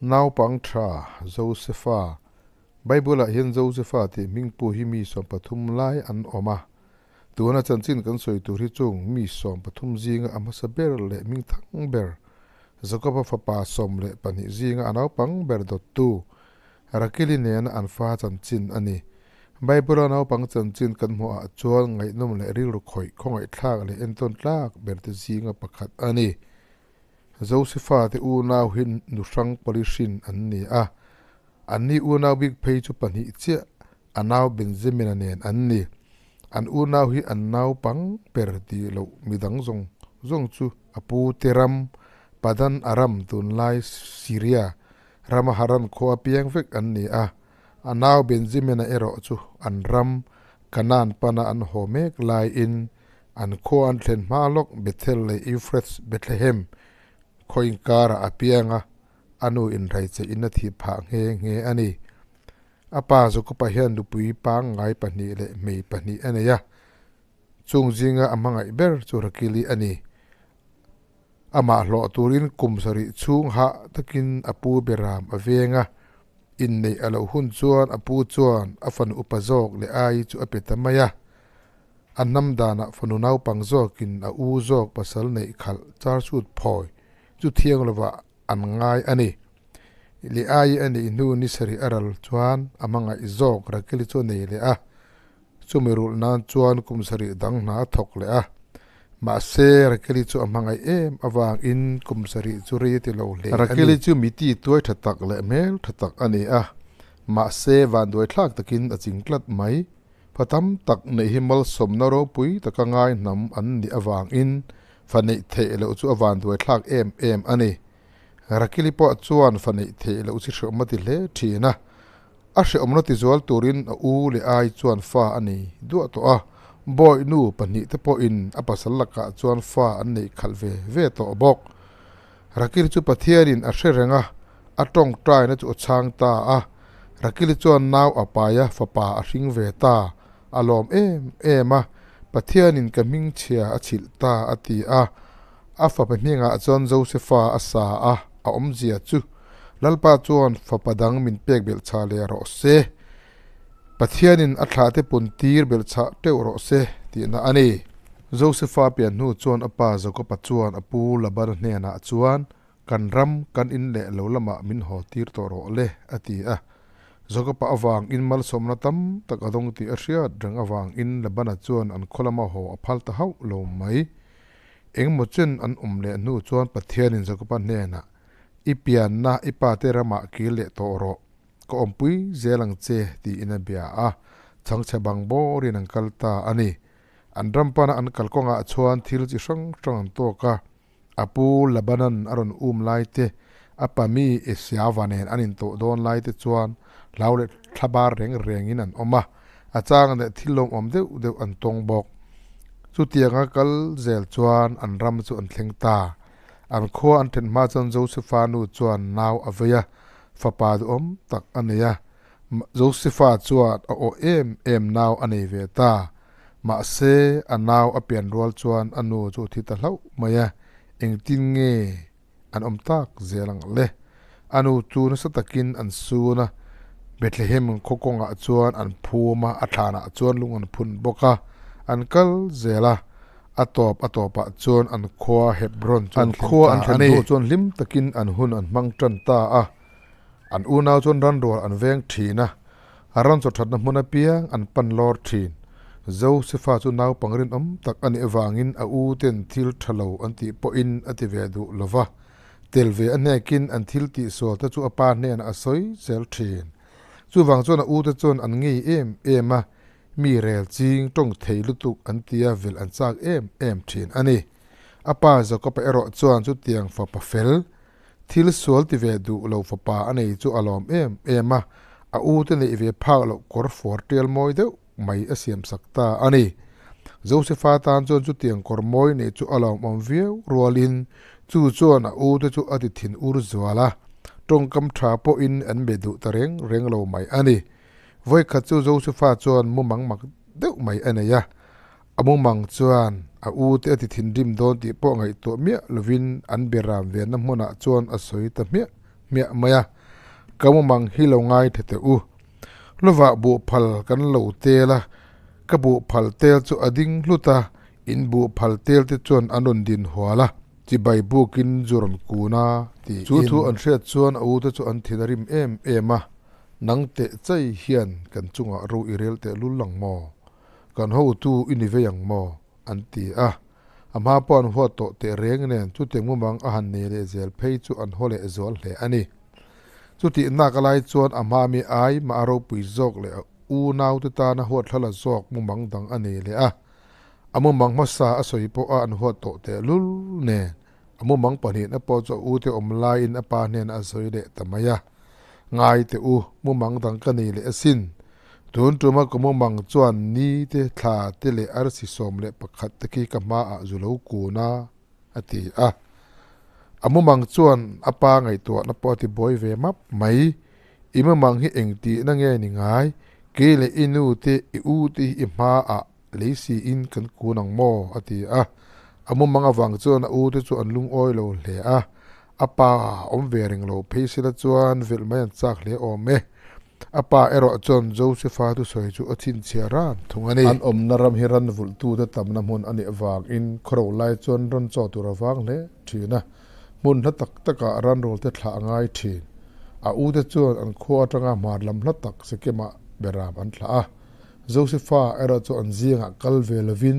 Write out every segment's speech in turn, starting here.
Naupang tha Josefa. Bible-ah hian Josefa tih hmingpu hi mi 13 lai an awm a. Tuna chanchin kan sawi tur hi chung mi 13 zinga a hmasa ber leh hmingthang ber, Jakoba fapa 12 zinga a naupang ber dawttu, Rakili nena an fa chanchin a ni. Bible-a naupang chanchin kan hmuhah chuan ngaihnawm leh rilru khawih khawngaihthlak leh entawn tlak ber te zinga pakhat a ni. Josefa te unau hi nu hrang pawlihrin an ni a, anni unau bik phei chu pahnih chiah a nau Benjamina nen an ni. An unau hi an naupang per tih loh midang zawng zawng chu a pu te ram, Padan Aram tunlai Syria rama Haran khua piang vek an ni a, a nau Benjamina erawh chu an ram Kanaan pana an haw mek laiin An khua an thlen hma lawk Bethel leh Euphrates Bethlehem khaw inkarah a piang a, a nu inraicheh in a thih phah nghe nghe a ni. A pa Jakob-a hian nupui pangngai pahnih leh hmei pahnih a nei a, chung zinga a hmangaih ber chu Rakili a ni. Amah hlawh turin kum sarih chhung hah takin a pu Beram a veng a, inneih a loh hun chuan a pu chuan a fanu upa zawk leh ai chu a pe ta mai a. A hnam danah fanu naupang zawkin a u zawk pasal neih khalh char chhut phawi chu thiang lovah an ngai a ni. Leaii a neih hnu ni sarih a ral chuan a hmangaih zawk Rakeli chu a nei leh a, chumi rulh nan chuan kum sarih dang hna a thawk leh a. Mahse, Rakeli chu a hmangaih em avangin kum sarih chu rei a ti lo hle a ni. Rakeli chu miti tuai tha tak leh hmel tha tak a ni a, mahse vanduai thlak takin a ching tlat mai. Fa tam tak neih hi malsawmna ropui taka ngai hnam an nih avangin fa neih theih loh chu a vanduai thlak em em a ni. Rakili pawh chuan fa neih theih loh chi hreawm a ti hle thin a. A hreawmna tizual turin a u leh ai chuan fa a nei duah tawh a, bawihnu pahnih te pawhin a pasal lakah chuan fa an neih khalh ve ve tawh bawk. Rakili chu Pathianin a hre reng a, a tawngtaina chu a chhang ta a. Rakili chuan nau a pai a, fapa a hring ve ta. A lawm em em a, Pathianin ka hmingchhia a chhilh ta a ti a. A fapa hmingah chuan Josefa a sa a, a awmzia chu, Lalpa chuan fapa dang min pek belhchhah leh rawh se. Pathianin a thlahte pun tir belhchhah teuh rawh se tihna a ni. Josefa pian hnu chuan a pa Jakoba chuan a pu Labana hnenah chuan, Kan ram, kan in leh lo lamah min haw tir tawh rawh le, a ti a. Jakoba avangin malsawmna tam tak a dawng tih a hriat reng avangin Labana chuan an khaw lama haw a phal ta hauh lo mai. Engmaw chen an awm leh hnu chuan Pathianin Jakoba hnenah, I pianna i pate ramah kir leh tawh rawh. Ka awmpui zel ang che, tiin a bia a, chhangchhe bang bawrin an kal ta a ni. An ram pana an kal kawngah chuan thil chi hrang hrang an tawk a, a pu Labanan a rawn um lai te, a pa mi Esiava nen an intawh dawn lai te chuan hlau leh thlabar reng rengin an awm a, a chang leh thil lawmawm deuh deuh an tawng bawk. Chutianga kal zel chuan an ram chu an thleng ta. An khua an then hma chuan Josefa nu chuan nau a vei a, Fapa duhawm tak a nei a, Josefa chuan a aw em em nau a nei ve ta. Mahse, a nau a pian rual chuan a nu chu thi ta hlauh mai a, engtin nge an awm tak zel ang le? A nu chu nasa takin an sun a, Bethlehem khaw kawngah chuan an phum a, a thlanah chuan lung an phun bawk a, an kal zel a. A tawp a tawpah chuan an khua Hebron chu an thleng ta a ni. An khua an thlen hnu chuan hlim takin an hun an hmang tan ta a. An unau chuan ranrual an veng thin a, ran chaw thatna hmun apiang an pan lawr thin. Josefa chu naupang rinawm tak a nih avangin a u ten thil tha lo an tih pawhin a ti ve duh lo va. Tel ve a hnekin an thil tihsual te chu a pa hnenah a sawi zel thin. Chuvang chuan a u te chuan an ngei em em a, Mi rel ching tawng thei lutuk an tia vil an chak em em thin a ni. A pa Jakob-a erawh chuan chutiang fapa fel, thil sual ti ve duh lo fapa a nei chu a lawm em em a, a u te neih ve phak loh kawr fuar tial mawi deuh mai a siam sak ta a ni. Josefa tan chuan chutiang kawr mawi neih chu a lawmawm viau rualin chu chuan a u te chu a ti thin ur zual a, tawngkam tha pawhin an be duh ta reng reng lo mai a ni. Vawikhat chu Josefa chuan mumang mak deuh mai a nei a, a mumang chuan a u te a ti thinrim dawn tih pawh ngaihtuah miah lovin an beram venna hmunah chuan a sawi ta hmiah hmiah mai a, Ka mumang hi lo ngai the teh u. Lovah buhphal kan lo tel a, ka buhphal tel chu a ding hlut a, in buhphal tel te chuan an rawn din hual a, chibai bukin zu rawn kun a, tiin. Chu thu an hriat chuan a ute chu an thin a rim em em a, Nang teh chai hian kan chungah ro i rel teh lul ang maw? Kan hotu i ni vei ang maw? an ti a. A hma pawh an huat tawh teh reng nen chutiang mumang a han nei leh zel phei chu an haw leh zual hle a ni. Chutih nak a lai chuan a hma mi ai mah a ropui zawk leh a unaute tana huathlala zawk mumang dang a nei leh a. A mumang hmasa a sawi pawh a an huat tawh teh lul nen a mumang pahnihna pawh chu a ute awm laiin a pa hnenah a sawi leh ta mai a. Ngai teh u, mumang dang ka nei leh asin. Tun tuma ka mumang chuan ni te, thla te leh arsi 11 te khi ka hmaah zu lo kun a, a ti a. A mumang chuan a pa ngaihtuahna pawh a ti buai ve map mai. I mumang hi eng tihna nge ni ngai? Kei leh i nu te, i u te hi i hmaah lei siin kan kun ang maw? a ti a. A mumang avang chuan a u te chu an lungawi lo hle a. A pa awm ve reng lo phei sila chuan velh mai an chak hle awm e. A pa erawh chuan Josefa thusawi chu a chhinchhiah ran thung a ni. An awmna ram hi ran vulhtute tamna hmun a nih avangin khawro lai chuan ran chaw tur a vang hle thin a, hmun hla tak takah ran rawlte thlah a ngai thin. A ute chuan an khua atanga hmar lam hla tak Sekemah beram an thlah a. Josefa erawh chu an zingah kal ve lovin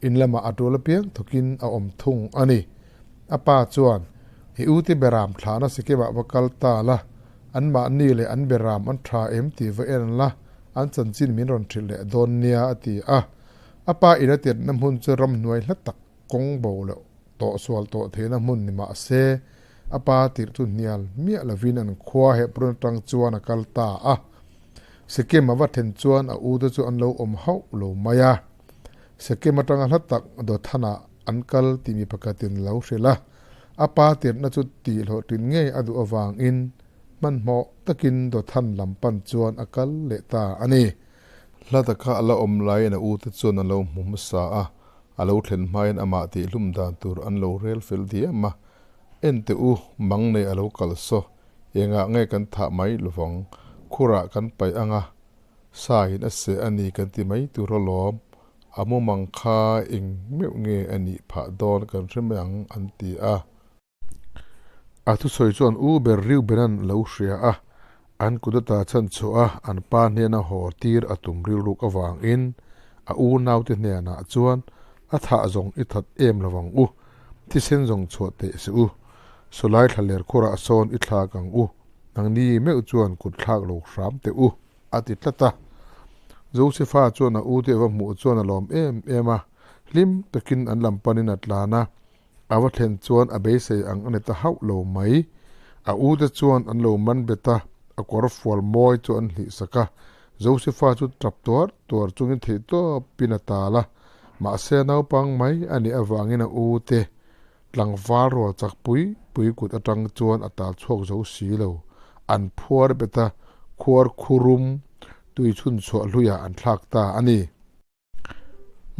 in lamah a tul apiang thawkin a awm thung a ni. A pa chuan, I ute beram thlahna Sekemah va kal ta la, Anmahni leh an beram an tha em tih va en la, an chanchin min rawn hrilh leh dawn nia, a ti a. A pa in a tirhna hmun chu ramhnuai hla tak kawng bo leh tawh sual tawh theihna hmun ni mah se, a pa tirh chu hnial miah lovin an khua Hebron atang chuan a kal ta a. Sekem a va then chuan a ute chu an lo awm hauh lo mai a. Sekem atanga hla tak Dothanah an kal tih mi pakhatin lo hrilh a. A pa tirhna chu tih hlawhtlin ngei a duh avangin hmanhmawh takin Dothan lam pan chuan a kal leh ta a ni. Hla taka a la awm laiin a ute chuan a lo hmu hmasa a, a lo thlen hmain amah tihhlum dan tur an lo rel fel diam a. En teh u, mang nei a lo kal saw, engah nge kan thah mai lovang, khurah kan paih ang a, sa in a seh a ni kan ti mai tur alawm, A mumang kha eng meuh nge a nih phah dawn kan hre mai ang an ti a. A thusawi chuan U ber Reuben-a'n lo hria a, an kut ata chhan chhuah a an pa hnena haw tir a tum rilruk avangin a unaute hnenah chuan a thah zawng i that em lo ang u, thisen zawng chhuah teh se u, sawlai thla ler khurah sawn i thlak ang u, nangni meuh chuan kut thlak lo hram teh u. A ti tlat a. Josefa chuan a ute a va hmuh chuan a lawm em em a, hlim takin an lam panin a tlan a. A va thlen chuan a beisei ang a ni ta hauh lo mai. A ute chuan an lo man bet a, a kawr fual mawi chu an hlih sak a. Josefa chu tap tuar tuar chungin theihtawpin a tal a, mahse naupang mai a nih avangin a ute Tlangval rual chak pui pui kut atang chuan a tal chhuak zo si lo. An phuar bet a, khuar khurum tui chhun chhuah hluiah an thlak ta a ni.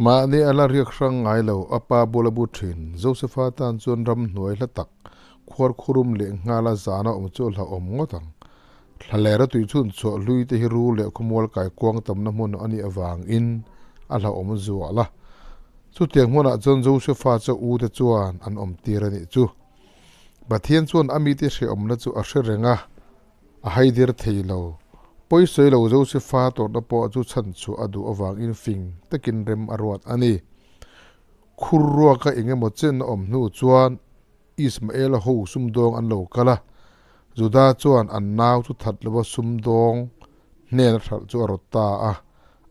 Mahni a la riak hrang ngai lo, a pa bula bu thin. Josefa tan chuan ramhnuai hla tak, khuar khurum leh nghala zana awm chu a hlauhawm ngawt ang. Thlalera tui chhun chhuah hlui te hi rul leh khawmual kaikuang tamna hmun a nih avangin a hlauhawm zual a. Chutiang hmunah chuan Josefa chu a ute chuan an awm tir a nih chu. Pathian chuan a mite hrehawmna chu a hre reng a, a haidir thei lo. Pawisawi lo Josefa tawrhna pawh chu chhan chhuah a duh avangin fing takin rem a ruat a ni. Khur ruaka eng emaw chen a awm hnu chuan Ismaela ho sumdawng an lo kal a, Juda chuan an nau chu that lova sumdawng hnen a hralh chu a rawt ta a,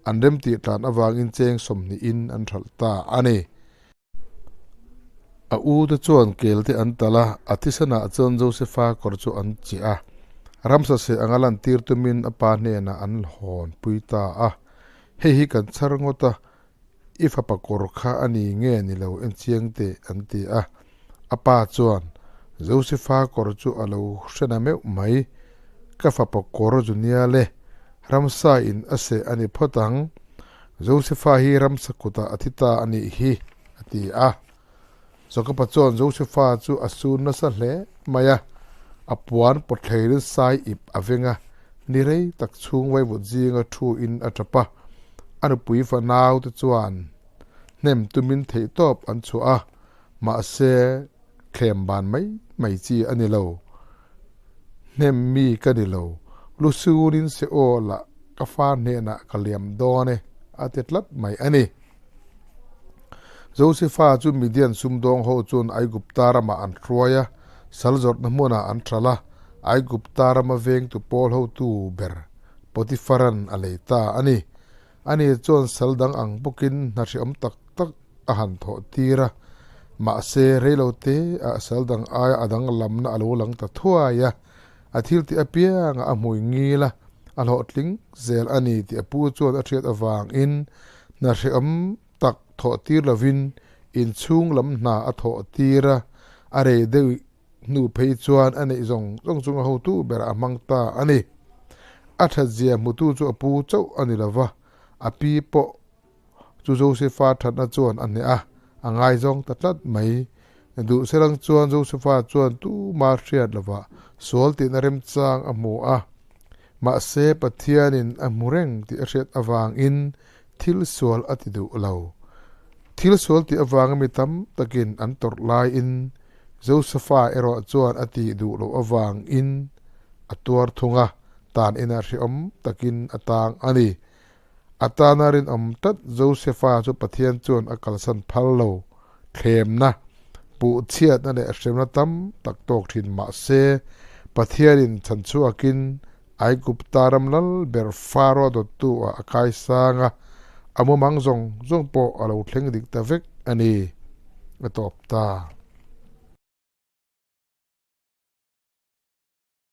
an remtih tlan avangin cheng 20 in an hralh ta a ni. A u te chuan kel te an talh a, a thisenah chuan Josefa kawr chu an chiah a, ramsa seh anga lantir tumin a pa hnenah an hawn pui ta a, Hei hi kan chhar ngawt a, I fapa kawr kha a ni nge ni lo en chiang teh an ti a. A pa chuan Josefa kawr chu a lo hre na meuh mai. Ka fapa kawr zu nia le, ramsa in a seh a ni phawt ang. Josefa hi ramsa kutah a thi ta a nih hi, a ti a. Jakoba chuan Josefa chu a sun nasa hle mai a. A puan pawtthleirin sai ip a veng a, ni rei tak chhung vaivut zinga thu in a tap a. A nupui fanau te chuan hnem tumin theihtawp an chhuah a, mahse thlem ban mai mai chi a ni lo. Hnem mi ka ni lo, lu sunin se aw lah ka fa hnenah ka liam dawn e a ti tlat mai a ni. Josefa chu Midian sumdawng ho chuan Aigupta ramah an hruai a, sal zawrhna hmunah an hralh a, Aigupta rama vengtu pawl hotu ber Potifaran a lei ta a ni. Ani chuan sal dang ang bawkin hna hriawm tak tak a han thawh tir a, mahse reilo te ah sal dang aia a danglamna a lo lang ta thuai a, a thil tih apiangah a hmui ngil a, a hlawhtling zel a ni tih a pu chuan a hriat avangin hna hrehawm tak thawh tir lovin inchhung lam hna a thawh tir a, a rei deuh hnu phei chuan a neih zawng zawng chunga hotu berah a hmang ta a ni. A thatzia hmutu chu a pu chauh a ni lova, a pi pawh Chu Josefa thatna chuan a hneh a, a ngaizawng ta tlat mai. Duhserang chuan Josefa chuan tuma hriat lovah sual tihna remchang a hmu a. Mahse, Pathianin a hmu reng tih a hriat avangin thil sual a ti duh lo. Thil sual tih avanga mi tam takin an tawrh laiin Josefa erawh chuan a tih duh loh avangin a tuar thung a, tan inah hrehawm takin a tang a ni. A tana rinawm tlat Josefa chu Pathian chuan a kalsan phal lo. Thlemna, puhchhiatna leh hremna tam tak tawk thin mah se, Pathianin chhanchhuakin Aigupta ram lal ber Faro dawttu ah a kaisang a, a mumang zawng zawng pawh a lo thleng dik ta vek a ni, a tawp ta.